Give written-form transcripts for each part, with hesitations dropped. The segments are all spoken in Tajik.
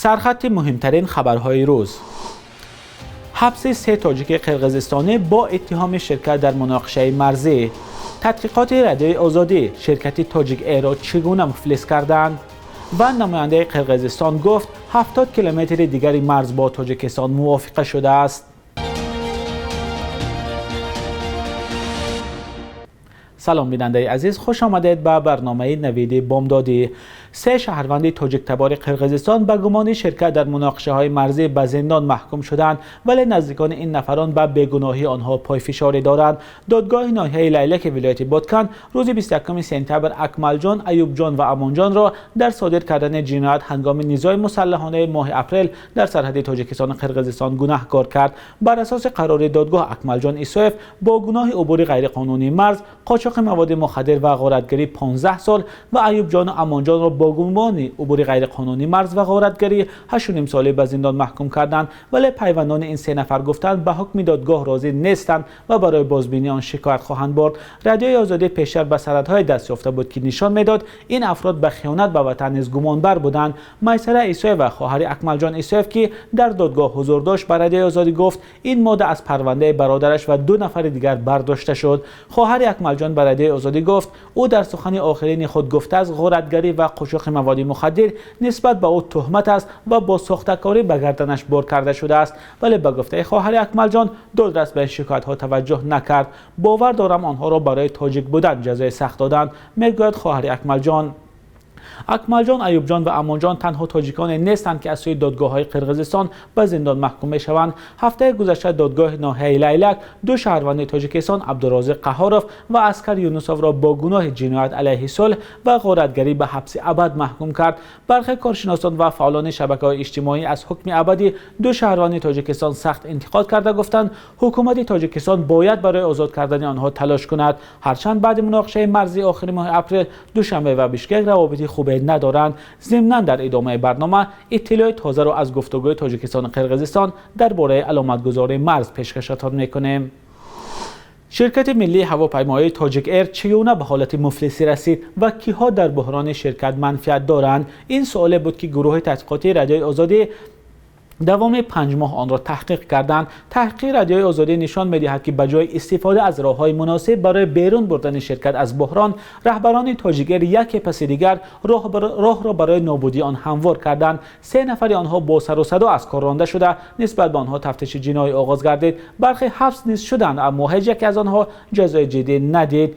Сархати муҳимтарин хабарҳои рӯз. Ҳабси се тоҷики қирғизистонӣ бо иттиҳоми ширкат дар муноқишаи марзӣ. Тадқиқоти Радиои Озодӣ: ширкати Тоҷик Эйрро чӣ гуна муфлис карданд? Ва намояндаи Қирғизистон гуфт, 70 километри дигари марз бо Тоҷикистон мувофиқа шудааст. Салом, бинандаи азиз, хуш омадед ба барномаи Навиди Бомдодӣ. Се шаҳрванди тоҷиктабори Қирғизистон ба гумони ширкат дар муноқишаҳои марзӣ ба зиндон маҳкум шуданд, вале наздикони ин нафарон ба бегуноҳии онҳо пойфишорӣ доранд. Додгоҳи ноҳияи Лайлаки вилояти Боткан рӯзи 21 сентябр Акмалҷон, Аюбҷон ва Амонҷонро дар содир кардани ҷиноят ҳангоми низои мусаллаҳонаи моҳи апрел дар сарҳади Тоҷикистону Қирғизистон гунаҳкор кард. Бар асоси қарори додгоҳ, Акмалҷон Исоев бо гуноҳи убури ғайриқонунии марз, қочоқи маводи мухаддир ва ғоратгарӣ 15 сол ва Аюбҷону Амонҷонро бо гумони убури ғайриқонунии марз ва ғоратгарӣ 8,5 солӣ ба зиндон маҳкум карданд. Вале пайвандони ин се нафар гуфтанд, ба ҳукми додгоҳ розӣ нестанд ва барои бозбинии он шикоят хоҳанд бурд. Радиои Озодӣ пештар ба санадҳое даст ёфта буд, ки нишон медод, ин афрод ба хиёнат ба ватан низ гумонбар буданд. Майсара Исоева, хоҳари Акмалҷон Исоев, ки дар додгоҳ ҳузур дошт, ба Радиои Озодӣ гуфт, ин модда аз парвандаи бародараш ва ду нафари дигар бардошта шуд. Хоҳари Акмалҷон ба Радиои Озодӣ гуфт, ӯ дар сухани охирини худ гуфтааст, ғоратгарӣ ва қочоқи маводи мухаддир нисбат ба ӯ туҳмат аст ва бо сохтакорӣ ба гарданаш бор карда шудааст. Вале ба гуфтаи хоҳари Акмалҷон, додрас ба ин шикоятҳо таваҷҷӯҳ накард. «Бовар дорам, онҳоро барои тоҷик будан ҷазои сахт доданд», мегӯяд хоҳари Акмалҷон. Акмалҷон, Аюбҷон ва Амонҷон танҳо тоҷиконе нестанд, ки аз сӯи додгоҳҳои Қирғизистон ба зиндон маҳкум мешаванд. Ҳафтаи гузашта додгоҳи ноҳияи Лайлак ду шаҳрванди Тоҷикистон, Абдурозиқ Қаҳоров ва Аскар Юнусовро бо гуноҳи ҷиноят алайҳи сулҳ ва ғоратгарӣ ба ҳабси абад маҳкум кард. Бархе коршиносон ва фаъолони шабакаҳои иҷтимоӣ аз ҳукми абади ду шаҳрванди Тоҷикистон сахт интиқод карда, гуфтанд, ҳукумати Тоҷикистон бояд барои озод кардани онҳо талош кунад. Ҳарчанд баъди муноқишаи марзии охири моҳи апрел Душанбе ва Бишкек равобити хубе надоранд. Зимнан, дар идомаи барнома иттилои тозаро аз гуфтугӯи Тоҷикистону Қирғизистон дар бораи аломатгузории марз пешкашатон мекунем. Ширкати миллии ҳавопаймоии Тоҷик Эйр чӣ гуна ба ҳолати муфлисӣ расид ва киҳо дар буҳрони ширкат манфиат доранд? Ин суоле буд, ки гурӯҳи таҳқиқотии Радиои Озодӣ давоми 5 моҳ онро таҳқиқ карданд. Таҳқиқи Радиои Озодӣ нишон медиҳад, ки ба ҷои истифода аз роҳҳои муносиб барои берун бурдани ширкат аз буҳрон, раҳбарони Тоҷик Эйр яке паси дигар роҳро барои нобудии он ҳамвор карданд. Се нафари онҳо бо сару садо аз кор ронда шуда, нисбат ба онҳо тафтиши ҷиноӣ оғоз гардид. Бархе ҳабс низ шуданд, аммо ҳеҷ яке аз онҳо ҷазои ҷиддӣ надид.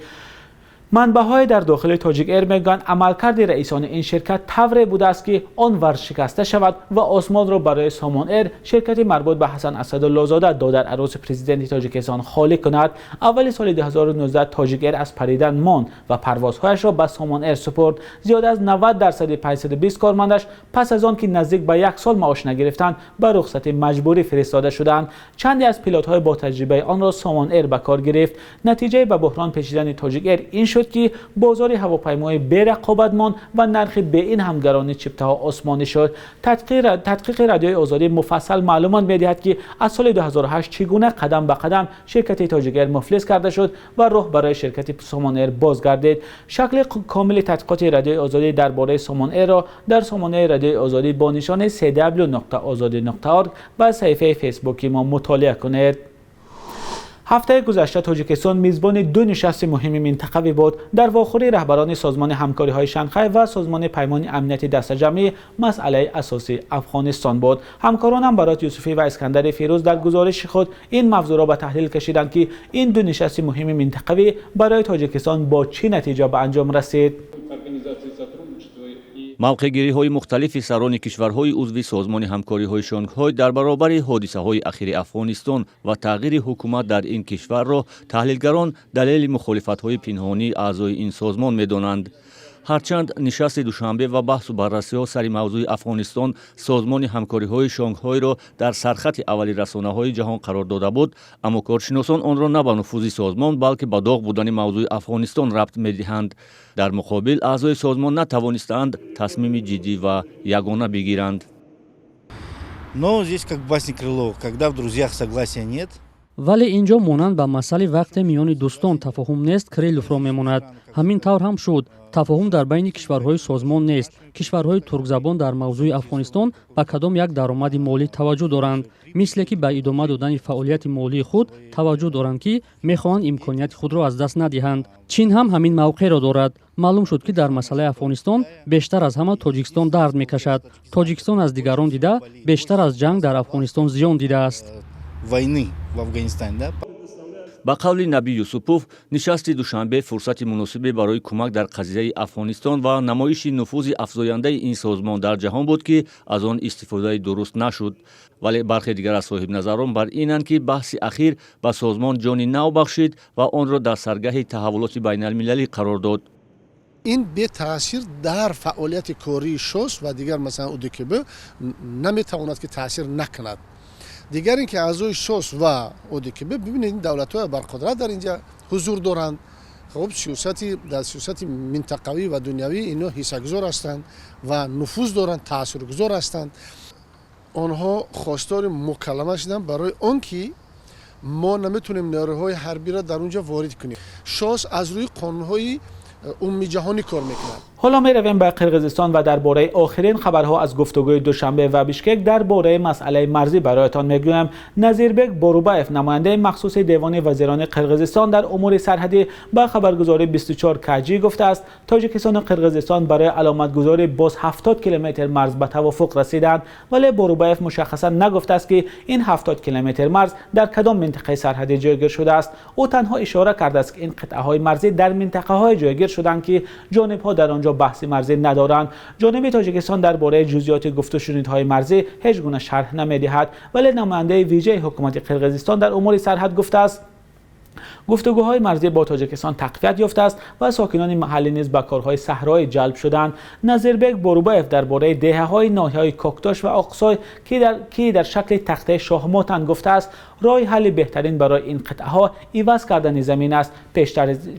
Манбаъҳое дар дохили Тоҷик Эйр мегӯянд, амалкарди раисони ин ширкат тавре будааст, ки он варшикаста шавад ва осмонро барои Сомон Эйр, ширкати марбут ба Ҳасан Асадуллозода, додар арӯси президенти Тоҷикистон, холӣ кунад. Аввали соли 2019 Тоҷик Эйр аз паридан монд ва парвозҳояшро ба Сомон Эйр супурд. Зиёда аз 90 дарсади 520 кормандаш пас аз он ки наздик ба як сол маош нагирифтанд, ба рухсати маҷбурӣ фиристода шуданд. Чанде аз пилотҳои бо таҷрибаи онро Сомон Эйр ба кор гирифт. Натиҷаи ба буҳрон печидани Тоҷик Эйр ин шуд, ки бозори ҳавопаймоӣ берақобат монд ва нархи беин ҳам гарони чиптаҳо осмонӣ шуд. Тадқиқи Радиои Озодӣ муфассал маълумот медиҳад, ки аз соли 2008 чӣ гуна қадам ба қадам ширкати Тоҷик Эйр муфлис карда шуд ва роҳ барои ширкати Сомон Эйр боз гардид. Шакли комили тадқиқоти Радиои Озодӣ дар бораи Сомон Эйрро дар сомонаи Радиои Озодӣ бо нишони cw.ozodi.org ва саҳифаи Фейсбуки мо мутолиа кунед. Ҳафтаи гузашта Тоҷикистон мизбони ду нишасти муҳими минтақавӣ буд. Дар вохӯрии раҳбарони Созмони ҳамкориҳои Шанхай ва Созмони Паймони Амнияти Дастаҷамъӣ масъалаи асосӣ Афғонистон буд. Ҳамкоронам Барот Юсуфӣ ва Искандари Фирӯз дар гузориши худ ин мавзӯъро ба таҳлил кашиданд, ки ин ду нишасти муҳими минтақавӣ барои Тоҷикистон бо чӣ натиҷа ба анҷом расид. Мавқеъгириҳои мухталифи сарони кишварҳои узви Созмони ҳамкориҳои Шонгҳой дар баробари ҳодисаҳои ахири Афғонистон ва тағйири ҳукумат дар ин кишварро таҳлилгарон далели мухолифатҳои пинҳонии аъзои ин созмон медонанд. Ҳарчанд нишасти Душанбе ва баҳсу баррасиҳо сари мавзӯи Афғонистон Созмони ҳамкориҳои Шонгҳойро дар сархати аввали расонаҳои ҷаҳон қарор дода буд, аммо коршиносон онро на ба нуфузи созмон, балки ба доғ будани мавзӯи Афғонистон рабт медиҳанд. Дар муқобил, аъзои созмон натавонистаанд тасмими ҷиддӣ ва ягона бигиранд. Но здесь как в басне Крылова: когда в друзьях согласия нет. Вале ин ҷо монанд ба масъали вақте миёни дӯстон тафоҳум нест, Криловро мемонад. Ҳамин тавр ҳам шуд. Тафоҳум дар байни кишварҳои созмон нест. Кишварҳои туркзабон дар мавзӯи Афғонистон ба кадом як даромади молӣ таваҷҷӯҳ доранд, мисле ки ба идома додани фаъолияти молии худ таваҷҷӯҳ доранд, ки мехоҳанд имконияти худро аз даст надиҳанд. Чин ҳам ҳамин мавқеъро дорад. Маълум шуд, ки дар масъалаи Афғонистон бештар аз ҳама Тоҷикистон дард мекашад. Тоҷикистон аз дигарон дида бештар аз ҷанг дар Афғонистон зиён дидааст. Войны в Афганистане, да? Ба қавли Наби Юсупов, нишасти Душанбе фурсати муносибе барои кӯмак дар қазияи Афғонистон ва намоиши нуфузи афзояндаи ин созмон дар ҷаҳон буд, ки аз он истифодаи дуруст нашуд. Вале бархе дигар аз соҳибназарон бар инанд, ки баҳси ахир ба созмон ҷони нав бахшид ва онро дар саргаҳи таҳаввулоти байналмилалӣ қарор дод. Ин бетаъсир дар фаъолияти кории ШОС ва дигар, масалан, ОДКБ наметавонад ки таъсир накунад. Дигар ин ки аъзои ШОС ва ОДКБ, бибинед, ин давлатҳои барқудрат дар инҷа ҳузур доранд. Хуб, сиёсати дар сиёсати минтақавӣ ва дунявӣ ино ҳиссагузор ҳастанд ва нуфуз доранд, таъсиргузор ҳастанд. Онҳо хостори мукаллама шуданд, барои он ки мо наметавонем нерӯҳои ҳарбиро дар он ҷо ворид кунем. ШОС аз рӯи қонунҳои умумиҷаҳонӣ кор мекунад. Ҳоло меравем ба Қирғизистон ва дар бораи охирин хабарҳо аз гуфтугӯи Душанбе ва Бишкек дар бораи масъалаи марзӣ бароятон мегӯям. Назирбек Борубаев, намояндаи махсуси Девони вазирони Қирғизистон дар умури сарҳадӣ, ба хабаргузории 24 KG гуфтааст, Тоҷикистону Қирғизистон барои аломатгузорӣ боз 70 километр марз ба тавофуқ расиданд. Вале Борубаев мушаххасан нагуфтааст, ки ин 70 километр марз дар кадом минтақаи сарҳадӣ ҷойгир шудааст. Ӯ танҳо ишора кардааст, ки ин қитъаҳои марзӣ дар минтақаҳое ҷойгир шуданд, ки ҷонибҳо дар он ҷо баҳси марзӣ надоранд. Ҷониби Тоҷикистон дар бораи ҷузъиёти гуфтушунидҳои марзӣ ҳеҷ гуна шарҳ намедиҳад. Вале намояндаи вижаи ҳукумати Қирғизистон дар умури сарҳад гуфтааст, гуфтугӯҳои марзӣ бо Тоҷикистон тақвият ёфтааст ва сокинони маҳаллӣ низ ба корҳои саҳроӣ ҷалб шуданд. Назирбек Борубаев дар бораи деҳаҳои ноҳияҳои Коктош ва Оқсой, ки дар шакли тахтаи шоҳмотанд, гуфтааст, роҳи ҳалли беҳтарин барои ин қитъаҳо иваз кардани замин аст.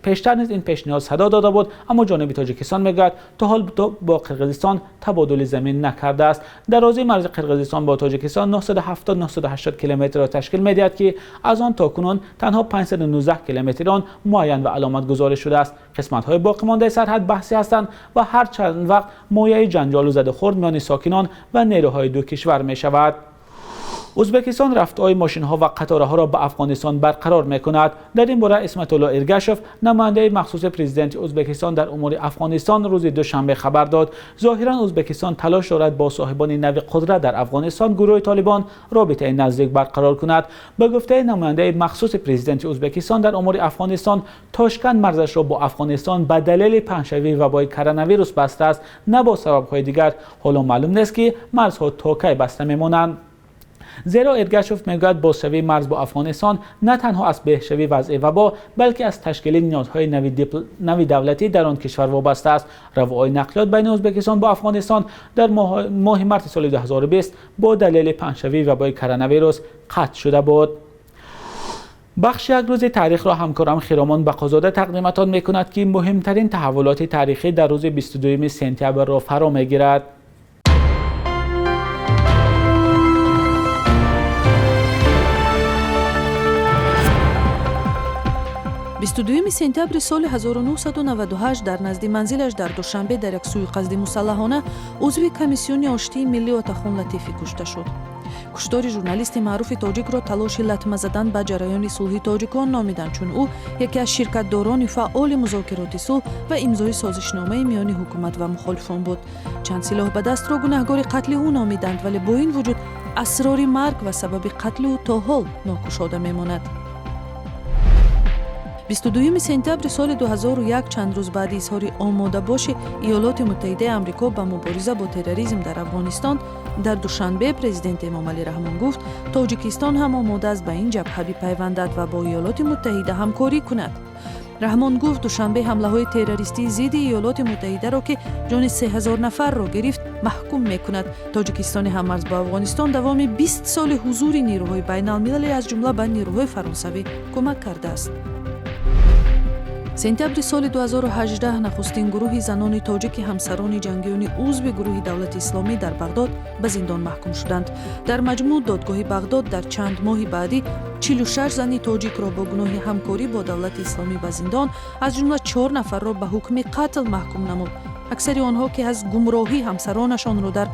Пештар низ ин пешниҳод садо дода буд, аммо ҷониби Тоҷикистон мегӯяд, то ҳол бо Қирғизистон табодули замин накардааст. Дарозии марзи Қирғизистон бо Тоҷикистон 970-980 километрро ташкил медиҳад, ки аз он то кунун танҳо 519 километри он муайян ва аломатгузорӣ шудааст. Қисматҳои боқимондаи сарҳад баҳсӣ ҳастанд ва ҳар чанд вақт мояи ҷанҷолу задухӯрд миёни сокинон ва нерӯҳои ду кишвар мешавад. Ӯзбекистон рафтуои мошинҳо ва қатораҳоро ба Афғонистон барқарор мекунад. Дар ин бора Исматулло Иргашев, намояндаи махсуси президенти Ӯзбекистон дар умури Афғонистон, рӯзи душанбе хабар дод. Зоҳиран Ӯзбекистон талош дорад бо соҳибони нави қудрат дар Афғонистон, гурӯҳи Толибон, робитаи наздик барқарор кунад. Ба гуфтаи намояндаи махсуси президенти Ӯзбекистон дар умури Афғонистон, Тошканд марзашро бо Афғонистон ба далели паҳншавии вабои коронавирус бастааст, на бо сабабҳои дигар. Ҳоло маълум нест, ки марзҳо то кай баста мемонанд. Зеро Эргашев мегӯяд, бозшавии марз бо Афғонистон на танҳо аз беҳшавии вазъи вабо, балки аз ташкили ниҳодҳои нави давлатӣ дар он кишвар вобаста аст. Равои нақлиёт байни Ӯзбекистон бо Афғонистон дар моҳи марти соли 2020 бо далели паҳншавии вабои коронавирус қатъ шуда буд. Бахши як рӯзи таърихро ҳамкорам Хиромон Бақозода тақдиматон мекунад, ки муҳимтарин таҳаввулоти таърихӣ дар рӯзи 22 сентябрро фаро мегирад. 22 сентябри соли 1998 дар назди манзилаш дар Душанбе дар як сӯиқасди мусаллаҳона узви Комиссиони оштии миллӣ Отахон Латифӣ кушта шуд. Куштори журналисти маъруфи тоҷикро талоши латма задан ба ҷараёни сулҳи тоҷикон номиданд, чун ӯ яке аз ширкатдорони фаъоли музокироти сулҳ ва имзои созишномаи миёни ҳукумат ва мухолифон буд. Чанд силоҳ ба дастро гунаҳгори қатли ӯ номиданд, вале бо ин вуҷуд асрори марг ва сабаби қатли ӯ то ҳол нокушода мемонад. 22 сентябри соли 2001, чанд рӯз баъди изҳори омодабоши Иёлоти Муттаҳидаи Амрико ба мубориза бо терроризм дар Афғонистон, дар Душанбе президент Эмомалӣ Раҳмон гуфт, Тоҷикистон ҳам омода аст ба ин ҷабҳа бипайвандад ва бо Иёлоти Муттаҳида ҳамкорӣ кунад. Раҳмон гуфт, Душанбе ҳамлаҳои террористии зидди Иёлоти Муттаҳидаро, ки ҷони 3000 нафарро гирифт, маҳкум мекунад. Тоҷикистони ҳаммарз бо Афғонистон давоми 20 соли ҳузури нерӯҳои байналмилалӣ, аз ҷумла ба нерӯҳои фаронсавӣ, кӯмак кардааст. Сентябри соли 2018 нахустин гурӯҳи занони тоҷики ҳамсарони ҷангиёни узви гурӯҳи Давлати Исломӣ дар Бағдод ба зиндон маҳкум шуданд. Дар маҷмӯъ додгоҳи Бағдод дар чанд моҳи баъдӣ 46 зани тоҷикро бо гуноҳи ҳамкорӣ бо Давлати Исломӣ ба зиндон, аз ҷумла 4 нафарро ба ҳукми қатл маҳкум намуд. Аксари онҳо, ки аз гумроҳӣ ҳамсаронашонро дар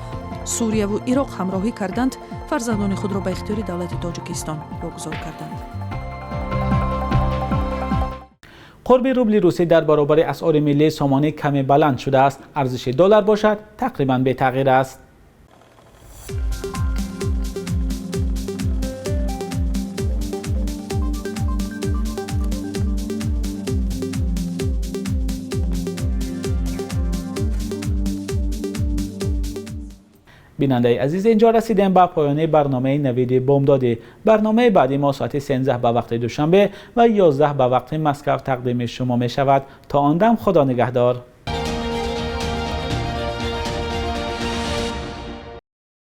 Сурияву Ироқ ҳамроҳӣ карданд, фарзандони худро ба ихтиёри давлати Тоҷикистон вогузор карданд. Қурби рубли русӣ дар баробари асъори миллии сомонӣ каме баланд шудааст. Арзиши доллар бошад тақрибан бетағйир аст. Бинандаи азиз, инҷо расидем ба поёни барномаи Навиди Бомдодӣ. Барномаи баъди мо соати 13 ба вақти Душанбе ва 11 ба вақти Москав тақдими шумо мешавад. То он дам Худо нигаҳдор.